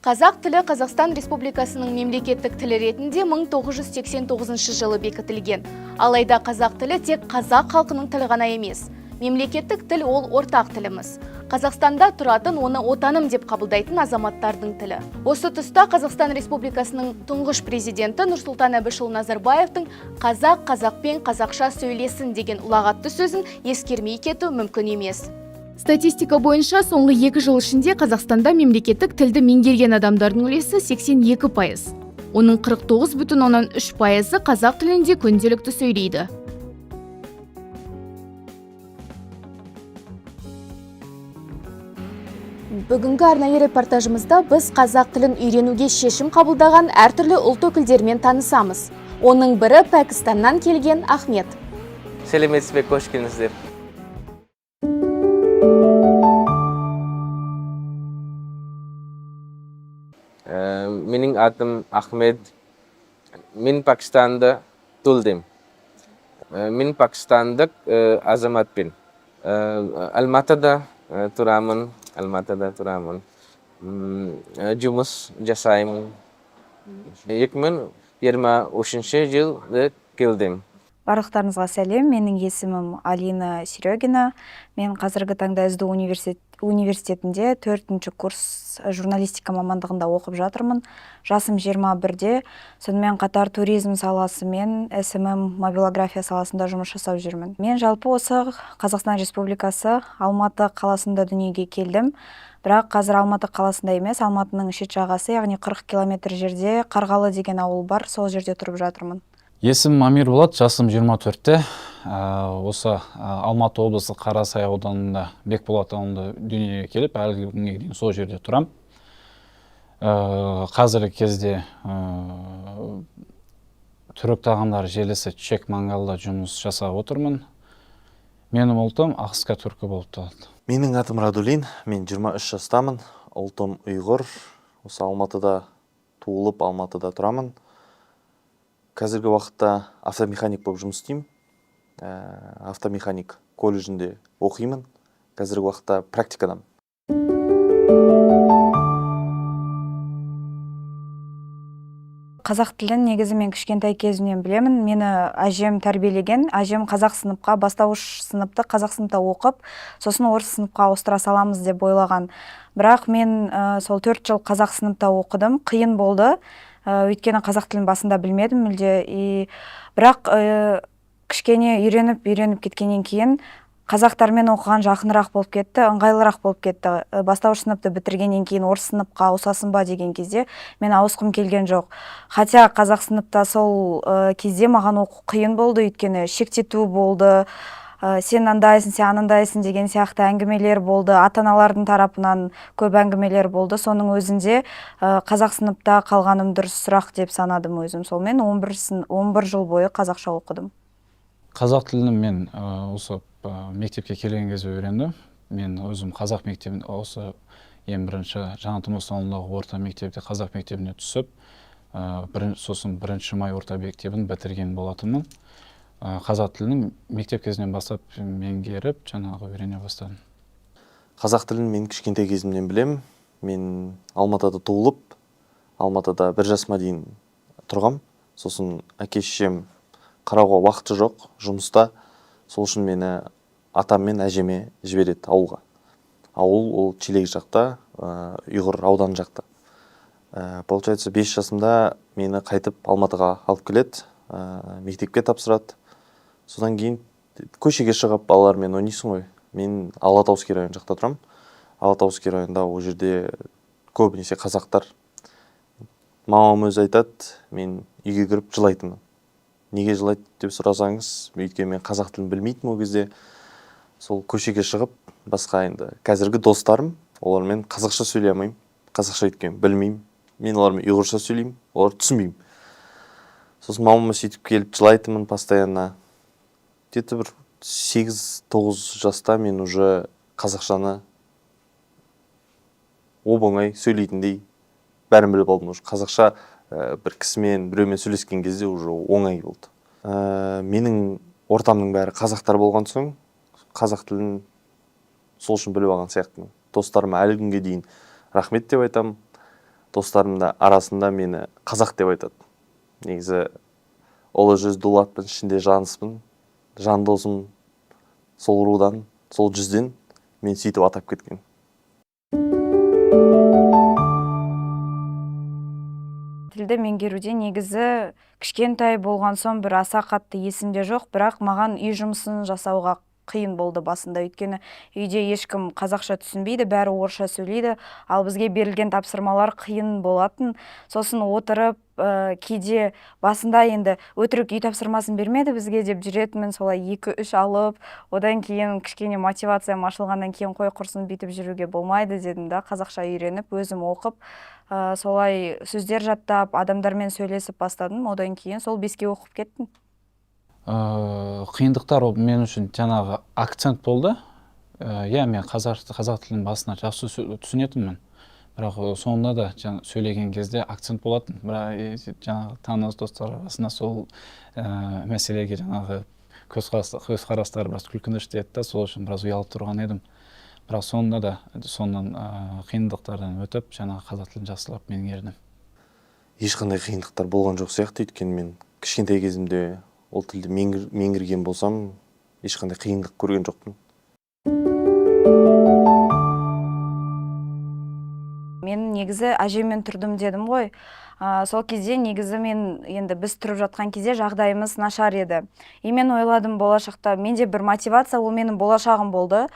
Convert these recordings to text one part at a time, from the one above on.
Қазақ тілі Қазақстан Республикасының мемлекеттік тілі ретінде 1989 жылы бекітілген. Алайда қазақ тілі тек қазақ халқының тілі ғана емес. Мемлекеттік тіл ол ортақ тіліміз. Қазақстанда тұратын, оны отаным деп қабылдайтын азаматтардың тілі. Осы тұста Қазақстан Республикасының тұңғыш президенті Нұрсұлтан Әбішұлы Назарбаевтың «Қазақ қазақпен қазақша сөйлесін» деген ұлағатты сөзін ескермей кету мүмкін емес. Статистика бойынша, соңғы 2 жыл ішінде Қазақстанда мемлекеттік тілді меңгерген адамдардың үлесі 82%. Оның 49,3%-ы қазақ тілінде күнделікті сөйлейді. Бүгінгі арнайы репортажымызда біз қазақ тілін үйренуге шешім қабылдаған әртүрлі ұлт өкілдерімен танысамыз. Оның бірі Пәкістаннан келген Ахмет. Сәлеметсіз бе, қош келдіңіздер. Менің атым Ахмед. Мен Пакистанда туылдым. Мен пакистандық азаматпын. Алматыда тұрамын, Алматыда тұрамын. Жұмыс жасаймын. 2023 жылы келдім. Барлықтарыңызға сәлем. Менің есімім Алина Серегина. Мен қазіргі таңда СДУ университетінде төртінші курс журналистика мамандығында оқып жатырмын. Жасым 21-де. Сонымен қатар туризм саласы мен СММ, мобилография саласында жұмыс жасап жүрмін. Мен жалпы осы Қазақстан Республикасы, Алматы қаласында дүниеге келдім. Бірақ қазір Алматы қаласында емес, Алматының шет жағасы, яғни 40 километр жерде Қарғалы деген ауыл бар, сол жерде тұрып жатырмын. Есімім Амир болады, жасым 24-те. Осы Алматы облысы, Қарасай ауданында, Бекболат ауылында дүниеге келіп, әлі күнге дейін сол жерде тұрам. Қазіргі кезде түрік тағамдар желісі Чек Мангалда жұмыс жасап отырмын. Менің ұлтым ақска түркі болып табылады. Менің атым Радулин, мен 23 жастамын, ұлтым ұйғыр. Осы Алматыда туылып, Алматыда тұрамын. Қазіргі уақытта автомеханик болып жұмыс істеймін. Автомеханик колледжінде оқимын. Қазіргі уақытта практикадамын. Қазақ тілін негізі мен кішкентай кезімнен білемін. Мені әжем тәрбиелеген. Әжем қазақ сыныпқа, бастауыш сыныпты қазақ сыныпта оқып, сосын орыс сыныпқа ауыстыра саламыз деп ойлаған. Бірақ мен сол 4 жыл қазақ сыныпта оқыдым. Қиын болды, өйткені қазақ тілін басында білмедім мүлде. И бірақ кішкене үйреніп үйреніп кеткеннен кейін қазақтармен оқыған жақынырақ болып кетті, ыңғайлырақ болып кетті. Бастауыш сыныпты бітіргеннен кейін орыс сыныпқа ауысасың ба деген кезде мен ауысқым келген жоқ. Хотя қазақ сыныпта сол кезде маған оқу қиын болды, өйткені шектету болды, сен андайсың, сен анандайсың деген сияқты әңгімелер болды, ата аналардың тарапынан көп әңгімелер болды. Соның өзінде қазақ сыныпта қалғаным дұрысырақ деп санадым өзім. Сонымен 11 жыл бойы қазақша оқыдым. Қазақ тілін мен осы мектепке келген кезде үйрендім. Мен өзім қазақ мектебін, осы ең бірінші Жаңатұрмыс ауылындағы орта мектепте, қазақ мектебіне түсіп, сосын Бірінші май орта мектебін бітірген болатынмын. Қазақ тілін мектеп кезінен бастап меңгеріп, жаңағы үйрене бастадым. Қазақ тілін мен кішкентай кезімнен білемін. Мен Алматыда туылып, Алматыда 1 жасыма дейін тұрғам. Сосын әке шешем қарауға уақыты жоқ, жұмыста. Сол үшін мені атам мен әжеме жібереді ауылға. Ауыл ол Шелек жақта, Ұйғыр ауданы жақта. Получается, 5 жасымда мені қайтып Алматыға алып келеді, мектепке тапсырады. Содан кейін көшеге шығып балалармен ойнайсың ғой. Мен Алатауский район жақта тұрамын. Алатауский районда, ол жерде көбінесе қазақтар. Мамам өзі айтады, мен үйге кіріп жылайтынмын. Неге жылайды деп сұрасаңыз, өйткені мен қазақ тілін білмейтінмін ол кезде. Сол көшеге шығып, басқа енді қазіргі достарым, олармен қазақша сөйлей алмаймын, қазақша, өйткені білмеймін. Мен олармен ұйғырша сөйлеймін, олар түсінбеймін. Сосын мамама сөйтіп келіп жылайтынмын постоянно. Где то бір 8-9 жаста мен уже қазақшаны оп оңай сөйлейтіндей бәрін біліп алдым уже. Қазақша бір кісімен, біреумен сөйлескен кезде уже оңай болды. Менің ортамның бәрі қазақтар болған соң, қазақ тілін сол үшін біліп алған сияқтымын. Достарыма әлі күнге дейін рахмет деп айтамын. Достарым да арасында мені қазақ деп айтады. Негізі Ұлы жүз дулатпын, ішінде жаныспын. Жан досым сол рудан, сол жүзден, мен сөйтіп атап кеткен. Тілді меңгеруде негізі кішкентай болған соң бір аса қатты есімде жоқ, бірақ маған үй жұмысын жасауға қиын болды басында, өйткені үйде ешкім қазақша түсінбейді, бәрі орысша сөйлейді, ал бізге берілген тапсырмалар қиын болатын. Сосын отырып, кейде басында енді өтірік үй тапсырмасын бермеді бізге деп жүретінмін, солай 2-3 алып. Одан кейін кішкене мотивациям ашылғаннан кейін, қой, құрсын, бүйтіп жүруге болмайды дедім да, қазақша үйреніп, өзім оқып, солай сөздер жаттап, адамдармен сөйлесіп бастадым. Одан кейін сол 5-ке оқып кеттім. Қиындықтар ол мен үшін жаңағы акцент болды. Иә, мен қазақ тілін басына жақсы түсінетінмін, бірақ соңында да жаңа сөйлеген кезде акцент болатын. Бірақ жаңағы таныс достар арасында сол мәселеге жаңағы көзқарастары біраз күлкінішті еді да, сол үшін біраз ұялып тұрған едім. Бірақ соңында да сонан қиындықтардан өтіп, жаңағы қазақ тілін жақсылап меңгердім. Ешқандай қиындықтар болған жоқ сияқты, өйткені мен кішкентай кезімде ол тілді меңгерген болсам, ешқандай қиындық көрген жоқпын. Мен негізі әжеммен тұрдым дедім ғой. Сол кезде негізі мен енді біз тұрып жатқан кезде жағдайымыз нашар еді. И мен ойладым, болашақта менде бір мотивация, ол менің болашағым болды.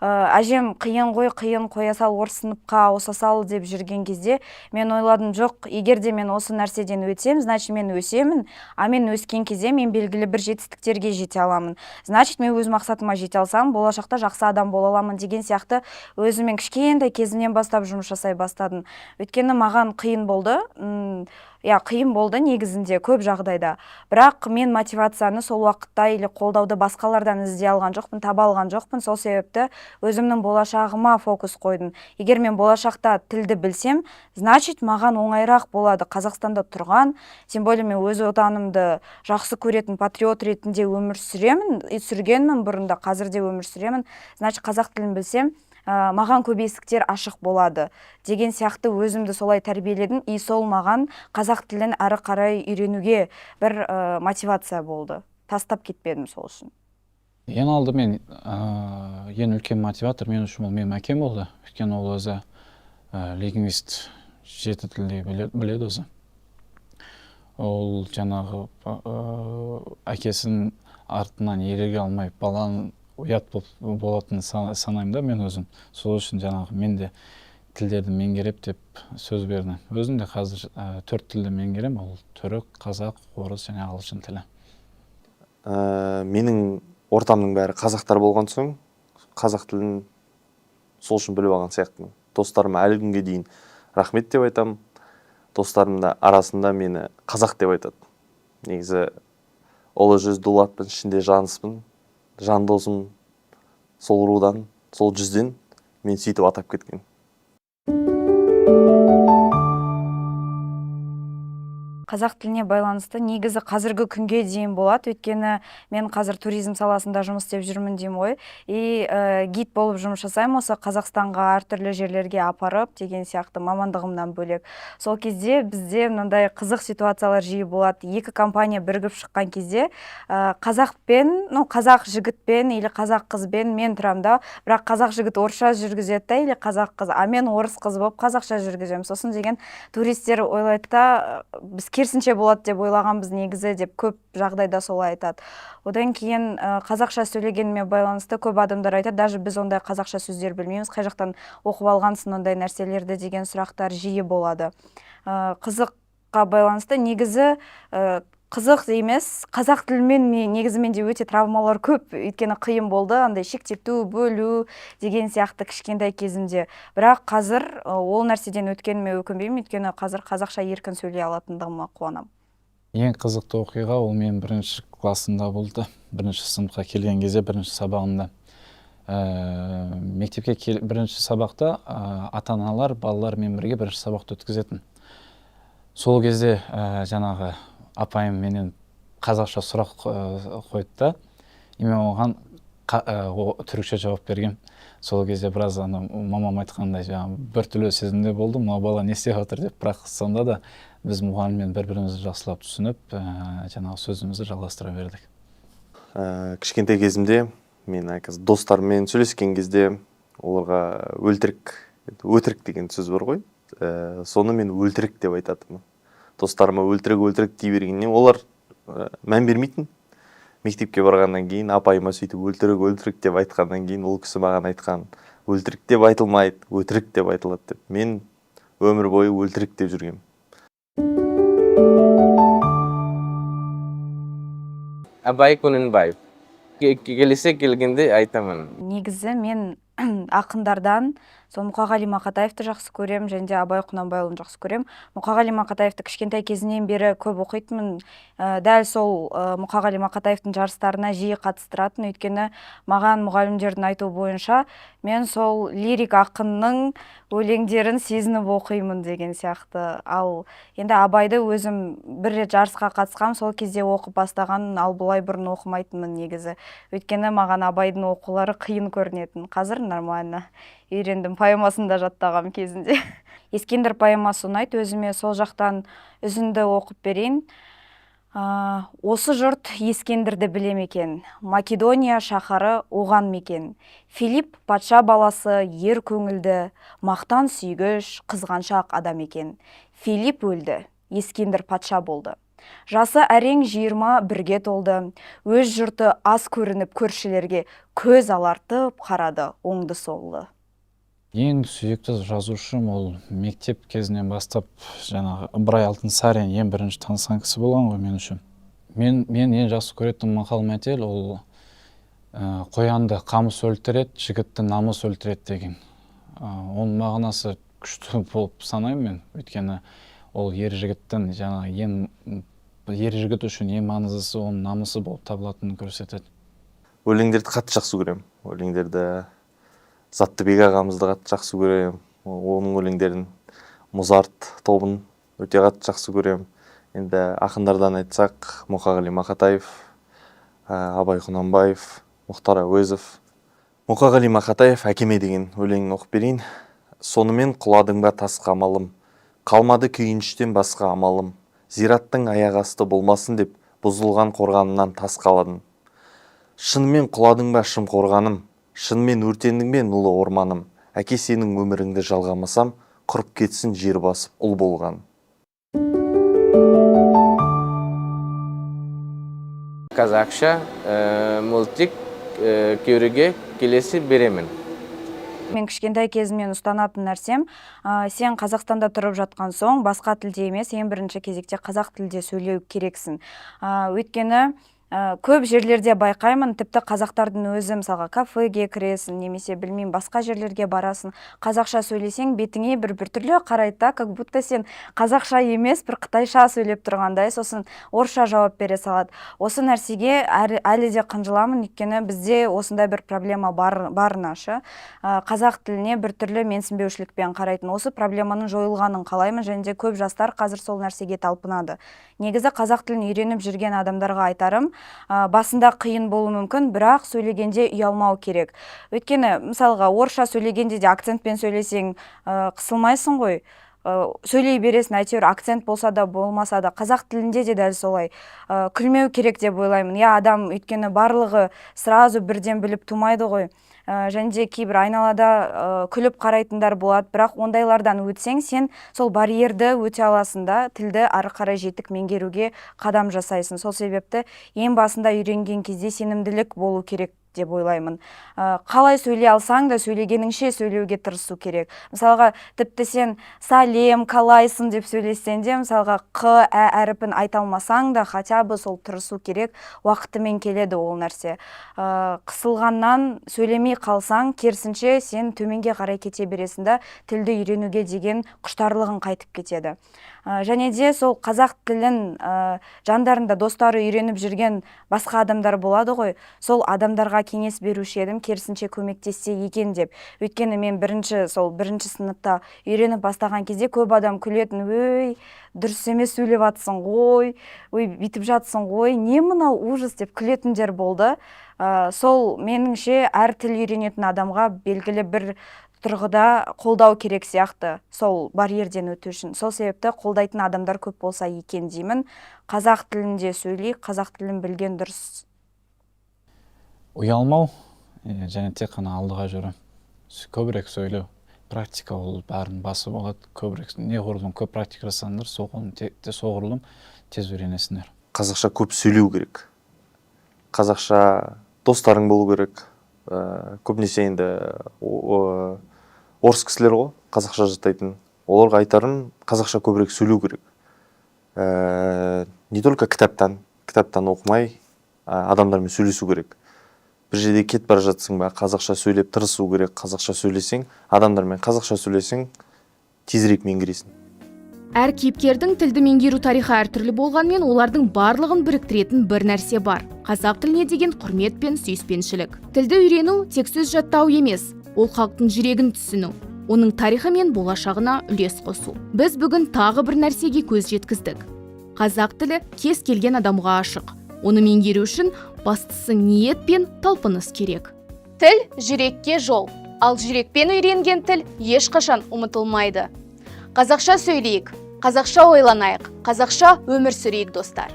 Әжем қиын ғой, қиын, қоя сал, орыс сыныпқа ауыса сал деп жүрген кезде мен ойладым, жоқ, егер де мен осы нәрседен өтсем, значит, мен өсемін, а мен өскен кезде мен белгілі бір жетістіктерге жете аламын, значит, мен өз мақсатыма жете алсам, болашақта жақсы адам бола аламын деген сияқты өзімен кішкентай кезімнен бастап жұмыс жасай бастадым. Өйткені маған қиын болды, иә, қиын болды негізінде көп жағдайда, бірақ мен мотивацияны сол уақытта или қолдауды басқалардан іздей алған жоқпын, таба алған жоқпын. Сол себепті өзімнің болашағыма фокус қойдым. Егер мен болашақта тілді білсем, значит, маған оңайырақ болады Қазақстанда тұрған, тем более мен өз отанымды жақсы көретін патриот ретінде өмір сүремін и сүргенмін бұрында, қазір де өмір сүремін, значит, қазақ тілін білсем, маған көп есіктер ашық болады деген сияқты өзімді солай тәрбиеледім. И сол маған қазақ тілін әрі қарай үйренуге бір мотивация болды, тастап кетпедім сол үшін. Ең алдымен, ең үлкен мотиватор мен үшін ол менің әкем болды, өйткені ол өзі лингвист, жеті тілде біледі өзі. Ол жаңағы әкесінің артынан ере алмай баланың ұят болатынын санаймын да мен өзім. Сол үшін жаңағы мен де тілдерді меңгеріп деп сөз бердім. Өзім де қазір төрт тілді меңгеремін: ол түрік, қазақ, орыс және ағылшын тілі. Менің ортамның бәрі қазақтар болған соң, қазақ тілін сол үшін біліп алған сияқтымын. Достарыма әлі күнге дейін рахмет деп айтамын. Достарым да арасында мені қазақ деп айтады. Негізі Ұлы жүз дулатпын, ішінде жаныспын. Жан досым сол рудан, сол жүзден, мен сөйтіп атап кеткен. Қазақ тіліне байланысты негізі қазіргі күнге дейін болады, өйткені мен қазір туризм саласында жұмыс істеп жүрмін деймін ғой, и гид болып жұмыс жасаймын, осы Қазақстанға әртүрлі жерлерге апарып деген сияқты мамандығымнан бөлек. Сол кезде бізде мынандай қызық ситуациялар жиі болады: екі компания бірігіп шыққан кезде, қазақпен, ну, қазақ жігітпен или қазақ қызбен мен тұрамын да, бірақ қазақ жігіт орысша жүргізеді да или қазақ қыз, а мен орыс қыз болып қазақша жүргіземін. Сосын деген туристер ойлайды да, біз керісінше болады деп ойлағанбыз негізі деп, көп жағдайда солай айтады. Одан кейін қазақша сөйлегеніме байланысты көп адамдар айтады, даже біз ондай қазақша сөздер білмейміз, қай жақтан оқып алғансың ондай нәрселерді деген сұрақтар жиі болады. Қызыққа байланысты негізі, қызық емес, қазақ тілімен негізі менде өте травмалар көп, өйткені қиын болды андай шектету, бөлу деген сияқты кішкентай кезімде. Бірақ қазір ол нәрседен өткеніме өкінбеймін, өйткені қазір қазақша еркін сөйлей алатындығыма қуанамын. Ең қызықты оқиға ол мен бірінші классымда болды. Бірінші сыныпқа келген кезде, бірінші сабағымда, мектепке бірінші сабақта ата аналар балалармен бірге бірінші сабақты өткізетін. Сол кезде жаңағы апайым менен қазақша сұрақ қойды да, и мен оған Түрікше жауап бергем. Сол кезде біраз ана мамам айтқандай, жаңағы біртүрлі сезімде болдым, мына бала не істеп жатыр деп. Бірақ сонда да біз мұғаліммен бір бірімізді жақсылап түсініп, жаңағы сөзімізді жалғастыра бердік. Кішкентай кезімде мен қазір достарыммен сөйлескен кезде оларға өлтірік, өтірік деген сөз бар ғой, соны мен өлтірік деп айтатынмын. Достарыма өлтірік, өлтірік дей бергеннен олар мән бермейтін. Мектепке барғаннан кейін апайыма сөйтіп өлтірік, өлтірік деп айтқаннан кейін ол кісі маған айтқан: өлтірік деп айтылмайды, өтірік деп айтылады деп. Мен өмір бойы өлтірік деп жүргенмін. Абай Құнанбаев. Келесі келгенде айтамын. Негізі мен ақындардан сол Мұқағали Мақатаевты жақсы көремін және де Абай Құнанбайұлын жақсы көремін. Мұқағали Мақатаевты кішкентай кезімнен бері көп оқитынмын. Дәл сол Мұқағали Мақатаевтың жарыстарына жиі қатыстыратын, өйткені маған мұғалімдердің айтуы бойынша мен сол лирик ақынның өлеңдерін сезініп оқимын деген сияқты. Ал енді Абайды өзім бір рет жарысқа қатысқам, сол кезде оқып бастаған, ал бұлай бұрын оқымайтынмын негізі. Өйткені маған Абайдың оқулары қиын көрінетін. Қазір нормально үйрендім, поэмасын да жаттағам кезінде. Ескендір поэмасы ұнайды өзіме, сол жақтан үзінді оқып берейін. Осы жұрт Ескендірді біле ме екен? Македония шаһары оған мекен. Филипп патша баласы ер көңілді, мақтан сүйгіш, қызғаншақ адам екен. Филипп өлді, Ескендір патша болды. Жасы әрең 21-ге толды. Өз жұрты аз көрініп көршілерге көз алартып қарады оңды-солды. Ең сүйікті жазушым ол мектеп кезінен бастап жаңағы Ыбырай Алтынсарин ең бірінші танысқан кісі болған ғой мен үшін. Мен ең жақсы көретін мақал мәтел ол, қоянды қамыс өлтіреді, жігітті намыс өлтіреді деген. Оның мағынасы күшті болып санаймын мен, өйткені ол ер жігіттің жаңағы ең ер жігіт үшін ең маңыздысы оның намысы болып табылатынын көрсетеді. Өлеңдерді қатты жақсы көремін. Өлеңдерді Заттыбек ағамызды қатты жақсы көремін. Оның өлеңдерін, Музарт тобын өте қатты жақсы көремін. Енді ақындардан айтсақ, Мұқағали Мақатаев, Абай Құнанбаев, Мұхтар Әуезов. Мұқағали Мақатаев «Әкеме» деген өлеңін оқып берейін. Сонымен құладың ба тас қамалым, қалмады күйініштен басқа амалым. Зираттың аяқ асты болмасын деп бұзылған қорғанынан тас қаладым. Шынымен құладың ба шым қорғаным, шынымен өртендің бе нулы орманым? Әке, сенің өміріңді жалғамасам, құрып кетсін жер басып ұл болған. Қазақша мультик көруге келесі беремін. Мен кішкентай кезімнен ұстанатын нәрсем, сен Қазақстанда тұрып жатқан соң басқа тілде емес, ең бірінші кезекте қазақ тілде сөйлеу керексің. Өйткені көп жерлерде байқаймын, тіпті қазақтардың өзі, мысалға, кафеге кіресің немесе білмеймін басқа жерлерге барасың, қазақша сөйлесең бетіңе бір біртүрлі қарайды да, как будто сен қазақша емес, бір қытайша сөйлеп тұрғандай, сосын орысша жауап бере салады. Осы нәрсеге әлі де қынжыламын, өйткені бізде осындай бір проблема бар, барына шы. Қазақ тіліне біртүрлі менсінбеушілікпен қарайтын. Осы проблеманың жойылғанын қалаймын және де көп жастар қазір сол нәрсеге талпынады. Негізі қазақ тілін үйреніп жүрген адамдарға айтарым, басында қиын болуы мүмкін, бірақ сөйлегенде ұялмау керек. Өйткені мысалға орысша сөйлегенде де акцентпен сөйлесең, қысылмайсың ғой. Сөйлей бересің, әйтеуір акцент болса да болмаса да. Қазақ тілінде де дәл солай. Күлмеу керек деп ойлаймын. Я адам, өйткені барлығы сразу бірден біліп тумайды ғой. Және де кейбір айналада күліп қарайтындар болады, бірақ ондайлардан өтсең, сен сол барьерді өте аласың да, тілді ары қарай жетік меңгеруге қадам жасайсың. Сол себепті ең басында үйренген кезде сенімділік болу керек деп ойлаймын. Қалай сөйлей алсаң да сөйлегеніңше сөйлеуге тырысу керек. Мысалға, тіпті сен сәлем, қалайсың деп сөйлессең де, мысалға, қ, ә әріпін айта алмасаң да, хотя бы сол тырысу керек, уақытымен келеді ол нәрсе. Қысылғаннан сөйлемей қалсаң, керісінше сен төменге қарай кете бересің да, тілді үйренуге деген құштарлығың қайтып кетеді. Және де сол қазақ тілін, жандарында достары үйреніп жүрген басқа адамдар болады ғой, сол адамдарға кеңес беруші едім, керісінше көмектессе екен деп. Өйткені мен бірінші, сол бірінші сыныпта үйреніп бастаған кезде көп адам күлетін: «Өй, дұрыс емес сөйлеп жатсың ғой, ой, бүйтіп жатсың ғой, не мынау, ужас», – деп күлетіндер болды. Сол меніңше, әр тіл үйренетін адамға белгілі бір тұрғыда қолдау керек сияқты сол барьерден өту үшін. Сол себепті қолдайтын адамдар көп болса екен деймін. Қазақ тілінде сөйлейік, қазақ тілін білген дұрыс. Ұялмау және тек қана алдыға жүру, көбірек сөйлеу, практика ол бәрін басып алады. Көбірек, неғұрлым көп практика жасасаңдар, соғұрлым тез үйренесіңдер. Қазақша көп сөйлеу керек, қазақша достарың болу керек. Көбінесе енді орыс кісілер ғой қазақша жаттайтын. Оларға айтарым: қазақша көбірек сөйлеу керек. Не только кітаптан оқымай, адамдармен сөйлесу керек. Бір жерде кетіп бара жатсың ба, қазақша сөйлеп тырысу керек. Қазақша сөйлесең, адамдармен қазақша сөйлесең, тезірек меңгересің. Әр кейіпкердің тілді меңгеру тарихы әртүрлі болғанмен, олардың барлығын біріктіретін бір нәрсе бар: қазақ тіліне деген құрмет пен сүйіспеншілік. Тілді үйрену тек сөз жаттау емес, ол халықтың жүрегін түсіну, оның тарихы мен болашағына үлес қосу. Біз бүгін тағы бір нәрсеге көз жеткіздік: қазақ тілі кез келген адамға ашық. Оны меңгеру үшін бастысы ниет пен талпыныс керек. Тіл – жүрекке жол, ал жүрекпен үйренген тіл ешқашан ұмытылмайды. Қазақша сөйлейік, қазақша ойланайық, қазақша өмір сүрейік, достар!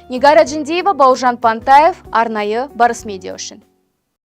Нигара Джиндиева, Бауыржан Пантаев, арнайы Барыс Медиа үшін.